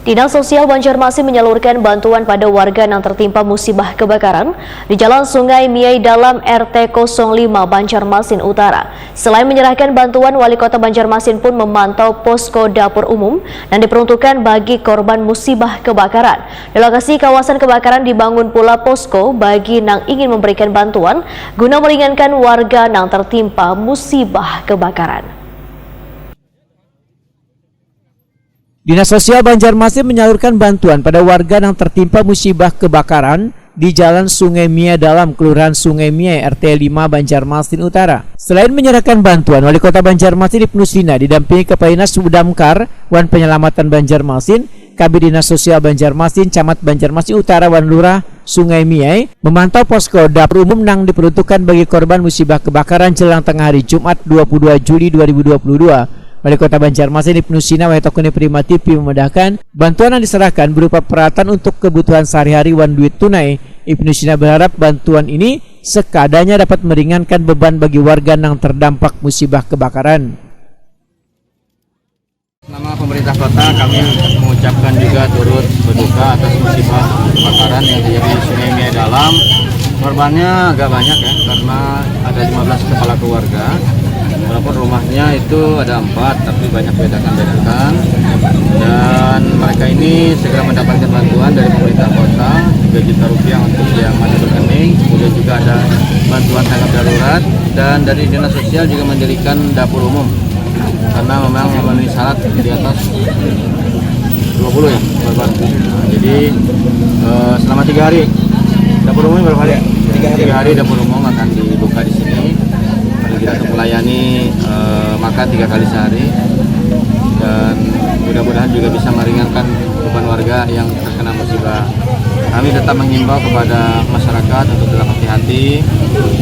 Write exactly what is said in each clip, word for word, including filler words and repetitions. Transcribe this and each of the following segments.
Dinas Sosial Banjarmasin menyalurkan bantuan pada warga yang tertimpa musibah kebakaran di Jalan Sungai Miai Dalam, R T kosong lima, Banjarmasin Utara. Selain menyerahkan bantuan, Wali Kota Banjarmasin pun memantau posko dapur umum yang diperuntukkan bagi korban musibah kebakaran. Di lokasi kawasan kebakaran dibangun pula posko bagi yang ingin memberikan bantuan guna meringankan warga yang tertimpa musibah kebakaran. Dinas Sosial Banjarmasin menyalurkan bantuan pada warga yang tertimpa musibah kebakaran di Jalan Sungai Mia Dalam, Kelurahan Sungai Mia, R T lima, Banjarmasin Utara. Selain menyerahkan bantuan, Wali Kota Banjarmasin Ibnu Sina didampingi Kepala Dinas Damkar wan Penyelamatan Banjarmasin, Kabid Dinas Sosial Banjarmasin, Camat Banjarmasin Utara wan Lurah Sungai Miai memantau posko dapur umum yang diperuntukkan bagi korban musibah kebakaran jelang tengah hari Jumat dua puluh dua Juli dua ribu dua puluh dua. Wali Kota Banjarmasin Ibnu Sina Wahid Tokuni Prima T V memudahkan, bantuan yang diserahkan berupa peralatan untuk kebutuhan sehari-hari wan duit tunai. Ibnu Sina berharap bantuan ini sekadanya dapat meringankan beban bagi warga yang terdampak musibah kebakaran. Nama pemerintah kota, kami mengucapkan juga turut berduka atas musibah kebakaran yang terjadi di Sungai Mia Dalam. Korbannya agak banyak ya, karena ada lima belas kepala keluarga. Walaupun rumahnya itu ada empat, tapi banyak bedakan-bedakan. Dan mereka ini segera mendapatkan bantuan dari pemerintah kota, tiga juta rupiah untuk yang masuk rekening. Kemudian juga ada bantuan tanggap darurat, dan dari dinas sosial juga mendirikan dapur umum karena memang memenuhi syarat di atas dua puluh ya korban. Jadi eh, selama tiga hari, dapur umum berapa hari? Tiga hari. Tiga hari dapur umum akan dibuka di sini. Paling tidak untuk melayani eh, makan tiga kali sehari, dan mudah-mudahan juga bisa meringankan beban warga yang terkena musibah. Kami tetap mengimbau kepada masyarakat untuk tetap hati-hati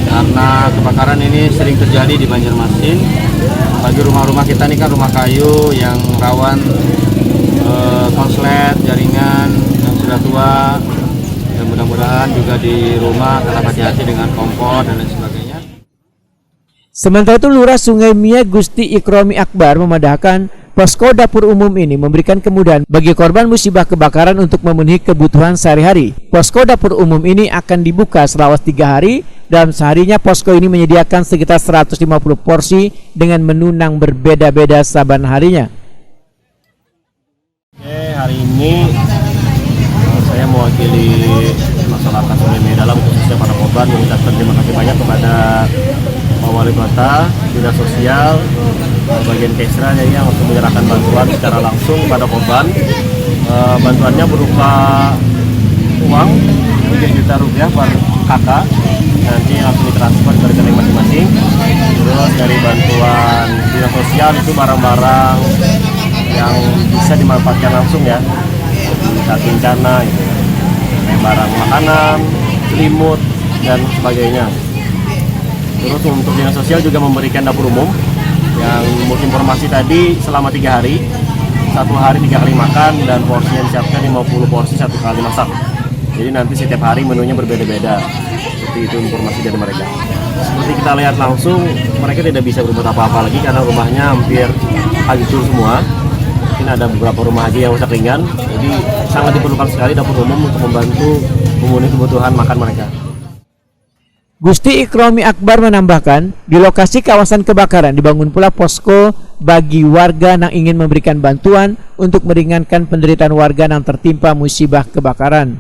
karena kebakaran ini sering terjadi di Banjarmasin. Bagi rumah-rumah kita ini kan rumah kayu yang rawan eh, konslet, jaringan yang sudah tua. Dan mudah-mudahan juga di rumah tetap hati-hati dengan kompor dan lain sebagainya. Sementara itu, Lurah Sungai Mia Gusti Ikromi Akbar memadahkan, posko dapur umum ini memberikan kemudahan bagi korban musibah kebakaran untuk memenuhi kebutuhan sehari-hari. Posko dapur umum ini akan dibuka selama tiga hari. Dalam seharinya, posko ini menyediakan sekitar seratus lima puluh porsi dengan menu yang berbeda-beda saban harinya. Oke, hari ini eh, saya mewakili masyarakat Sungai Mia Dalam, khususnya para korban, mengucapkan terima kasih banyak kepada Pak Wali Kota, Dinas Sosial, eh, bagian Kesra ya, yang langsung menyerahkan bantuan secara langsung kepada korban. Eh, bantuannya berupa uang tiga juta rupiah per K K, nanti langsung ditransfer ke rekening masing-masing. Terus dari bantuan dinas sosial itu barang-barang yang bisa dimanfaatkan langsung ya, di saat bencana gitu ya. Kayak barang makanan, selimut, dan sebagainya. Terus untuk dinas sosial juga memberikan dapur umum yang menurut informasi tadi selama tiga hari, satu hari tiga kali makan dan porsinya disiapkan lima puluh porsi satu kali masak. Jadi nanti setiap hari menunya berbeda-beda. Seperti itu informasi dari mereka. Seperti kita lihat langsung, mereka tidak bisa berbuat apa-apa lagi karena rumahnya hampir hancur semua. Mungkin ada beberapa rumah aja yang rusak ringan. Jadi sangat diperlukan sekali dapur umum untuk membantu memenuhi kebutuhan makan mereka. Gusti Ikromi Akbar menambahkan, di lokasi kawasan kebakaran dibangun pula posko bagi warga yang ingin memberikan bantuan untuk meringankan penderitaan warga yang tertimpa musibah kebakaran.